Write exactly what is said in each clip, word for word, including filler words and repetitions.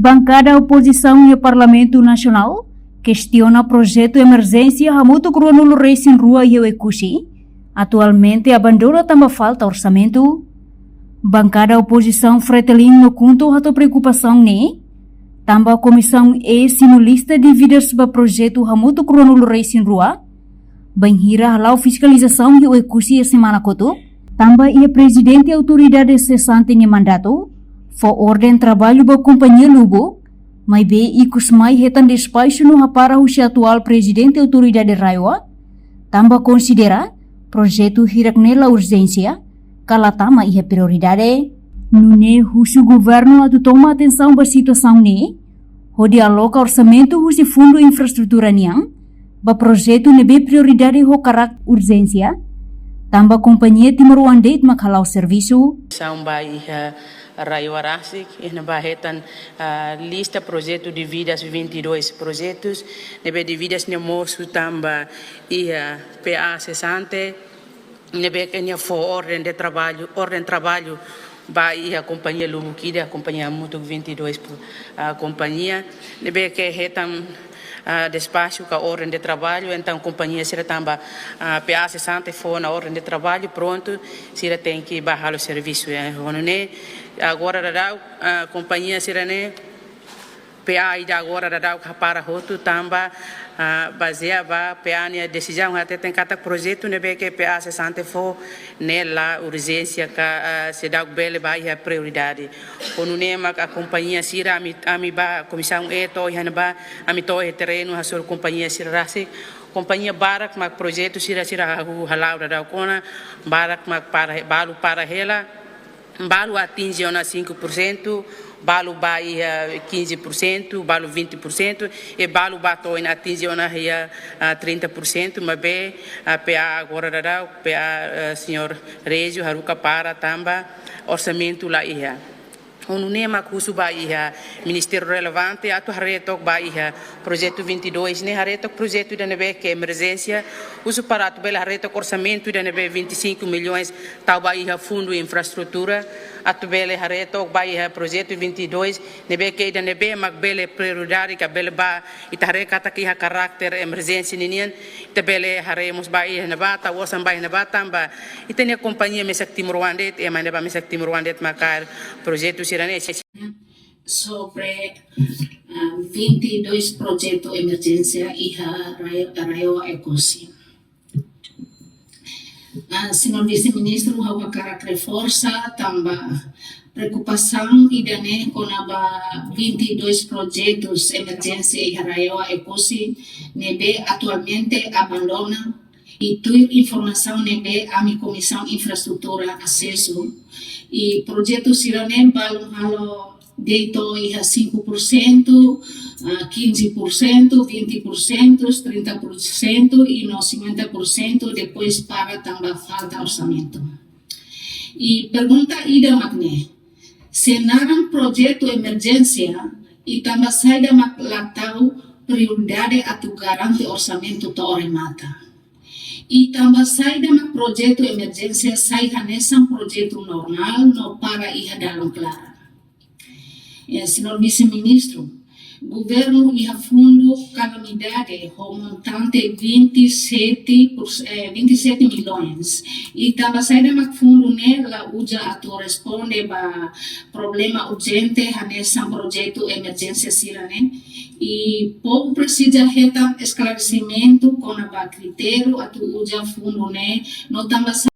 Bankada opozisaun iha Parlamentu Nasionál kestiona projetu emerjénsia hamutuk ruanulu resin rua iha Oekusi, atualmente abandona tanba falta orsamentu. Bankada opozisaun Fretilin no KHUNTO hato'o preokupasaun ne'e, tanba Komisaun E simu lista dívidas ba projetu hamutuk ruanulu resin rua, bainhira hala'o fiskalizasaun iha Oekusi iha semana kotuk, tanba iha Prezidente Autoridade sesante nia mandatu fó orden traballu ba kompañia lubuk, maibé ikus mai hetan despaxu no hapara husi atuál Prezidente Autoridade RAEOA, tanba konsidera projetu hirak-ne'e la urjénsia, ka la tama iha prioridade. Nune'e husu governu atu toma atensaun ba situasaun ne'e, hodi aloka orsamentu husi Fundu Infraestrutura nian ba projetu ne'ebé prioridade ho karakter urjénsia, tanba kompañia timoroan de'it mak hala'o servisu. Saun ba iha RAEOA rasik, iha ne'ebá hetan, ah, lista projetu dívidas, vinte e dois projetus, ne'ebé dívidas ne'e mosu tanba iha P A sesante, ne'ebé ke nia fó orden de traballu, orden traballu ba iha kompañia lubuk ida, kompañia hamutuk vinte e dois pu-, ah, kompañia, ne'ebé ke hetan, ah, despaxu ka orden de traballu, entaun kompañia sira tanba, ah, P A sesante fó ona orden de traballu, prontu, sira tenke bá halo servisu, eh, ho nune'e, agora daudaun, ah, kompañia sira-ne'e, P A ida agora daudaun hapara hotu tanba, ah, bazeia ba P A nia desizaun hateten katak projetu ne'ebé ke P A sesante fó ne'e la urjénsia ka, ah, seidauk bele ba iha prioridade. Ho nune'e mak kompañia sira ami, ami ba Komisaun E to'o iha ne'ebá, ami to'o iha terrenu hasoru kompañia sira rasik. Kompañia barak mak projetu sira sira hahú hala'o daudaun ona, barak mak para, balu para hela, balu atinje ona cinco por cento, balu ba iha quinze por cento, balu vinte por cento, e balu ba to'o ona atinje ona iha, ah, trinta por cento, maibé, ah, P A agora daudaun, P A, ah, señór Régio haruka para tanba orsamentu la iha. Ho nune'e mak husu ba iha ministériu relevante atu haree took ba iha projetu vinte e dois ne'e, haree took projetu ida ne'ebé ke emerjénsia, husu para atu bele haree took orsamentu ida ne'ebé vinte e cinco milhões tau ba iha Fundu Infraestrutura, atu bele haree took ba iha projetu vinte e dois, ne'ebé ke ida ne'ebé mak bele prioridade ka bele ba, ita haree katak iha karakter emerjénsia ninian, ita bele haree mós ba iha ne'ebá, tau osan ba iha ne'ebá tanba ita-nia kompañia mesak timoroan de'it, ema ne'ebá mesak timoroan de'it mak kaer projetu sira-ne'e. Sobre, ah, vinte e dois projetu emerjénsia iha RAEOA, RAEOA Oekusi. Ah, señór Vise-Ministru, ha'u hakarak reforsa tanba preokupasaun ida-ne'e kona-ba vinte e dois projetus emerjénsia iha RAEOA Oekusi ne'ebé atualmente abandona, i tuir informasaun ne'ebé ami Komisaun Infraestrutura asesu, i projetu sira-ne'e balun halo de'it to'o iha cinco por cento, ah, quinze por cento, vinte por cento, trinta por cento i no cinquenta por cento depois para tanba falta orsamentu. I pergunta ida mak ne'e, se naran projetu emerjénsia, i tanba saida mak la tau prioridade atu garante orsamentu to'o remata? I tanba saida mak projetu emerjénsia sai hanesan projetu normál no para iha dalan klaran? Eh, señór Vise-Ministru, governu iha fundu kalamidade ho montante vinte e sete por, eh, vinte e sete milhões. I tanba saida mak fundu ne'e la uza atu responde ba problema urjente hanesan projetu emerjénsia sira-ne'e? I povu presiza hetan esklaresimentu kona-ba kritériu atu uza fundu ne'e, no tanba sa-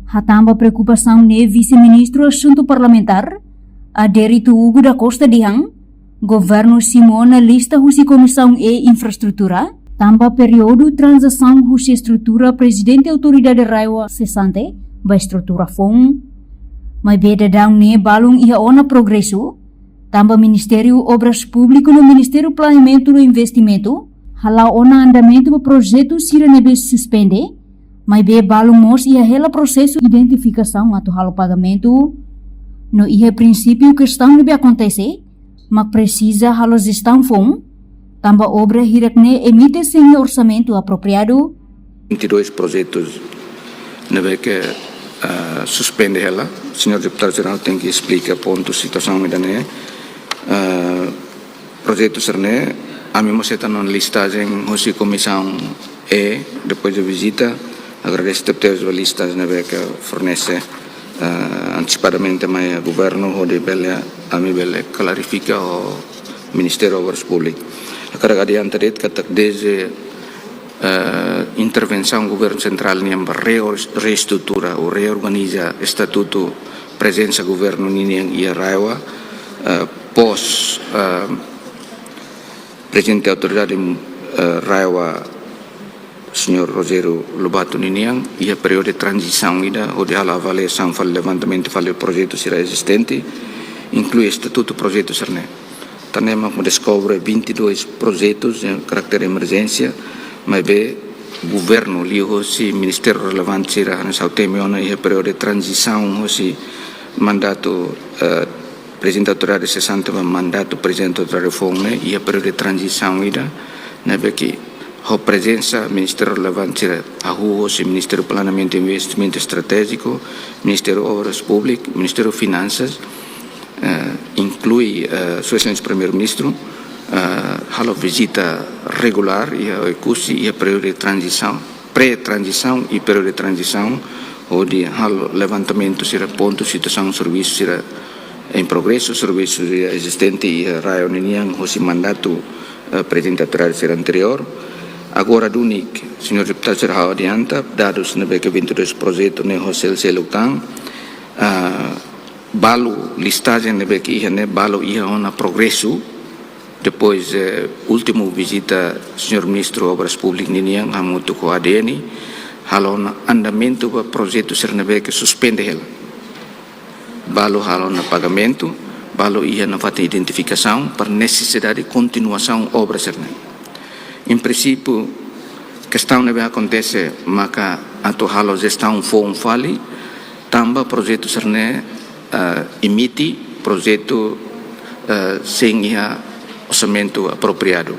Hatán ba preokupasaun ne'e Vise-Ministru Asuntu Parlamentár, Adérito Hugo da Costa dehan, governu simu ona lista husi Komisaun E Infraestrutura, tanba períodu tranzisaun husi estrutura Prezidente Autoridade RAEOA sesante ba estrutura foun. Maibé daudaun ne'e balun iha ona progresu, tanba Ministériu Obras Públiku no Ministériu Planeamentu no Investimentu hala'o ona andamentu ba projetu sira ne'ebé suspende, maibé balun mós iha hela prosesu identifikasaun atu halo pagamentu. No iha prinsípiu kestaun ne'ebé akontese, mak presiza halo jestaun foun, tanba obra hirak-ne'e emite sein orsamentu apropriadu. Vinte e dois projetus ne'ebé ke, ah, suspende hela. Señór Deputadu Jerál tenke esplika pontu situasaun ida-ne'e. Eh, projetu sira-ne'e, ami mós hetan ona listajen husi Komisaun E, depois de vizita, agradese tebes ba lista ne'ebé ke fornese, eh, antesipadamente mai Governu, hodi bele, ami bele klarifika ho Ministériu Obras Públikas. Hakarak adianta de'it katak desde, eh, intervensaun Governu Sentrál nian ba reor-, reestrutura ou reorganiza estatutu prezensa Governu ninian iha RAEOA, eh, pós, eh, Prezidente Autoridade, eh, RAEOA, Señór Rogério Lobato ninian, iha períodu tranzisaun ida, hodi halo avaliasaun, fali levantamentu, fali projetu sira ezistente, inklui estatutu projetu sira-ne'e. Tan ne'e mak deskobre vinte e dois projetus de karákter emerjénsia, maibé Governu liuhosi ministériu relevante sira hanesan ha'u temi ona iha períodu tranzisaun hosi mandatu, eh, Prezidente Autoridade sesante ba mandatu Prezidente Autoridade foun ne'e, iha períodu tranzisaun ida, ne'ebé ke ho prezensa ministériu relevante sira, hahú hosi Ministériu Planeamentu e Investimentu Estratéjiku, Ministériu Obras Públikas, Ministériu Finansas, eh, inklui, eh, Sua Exelénsia Primeiru-Ministru, eh, halo vizita regulár iha Oekusi iha períodu tranzisaun, pré-tranzisaun i períodu tranzisaun, hodi halo levantamentu sira, pontu situasaun servisu sira em progresu, servisu sira ezistente iha RAEOA ninian hosi mandatu, eh, Prezidente Autoridade sira anteriór. Agora duni, señór deputadu sira, ha'u adianta dadus ne'ebé ke vinte e dois projetu ne'e ho sel-seluk tan, ah, balu listajen ne'ebé ke iha ne'e balu iha ona progresu, depois, eh, últimu vizita señór Ministru Obras Públikas ninian hamutuk ho A D N, halo ona andamentu ba projetu sira ne'ebé ke suspende hela. Balu halo ona pagamentu, balu iha nafatin identifikasaun para nesesidade kontinuasaun obra sira-ne'e. Em princípio, kestaun ne'ebé akontese maka atu halo jestaun foun fali, tanba projetu sira-ne'e, eh, emite projetu, eh, sein iha orsamentu apropriadu.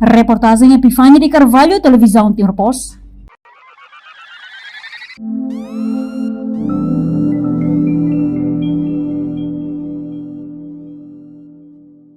Reportajen Epifania de Carvalho, Televizaun Timor Post.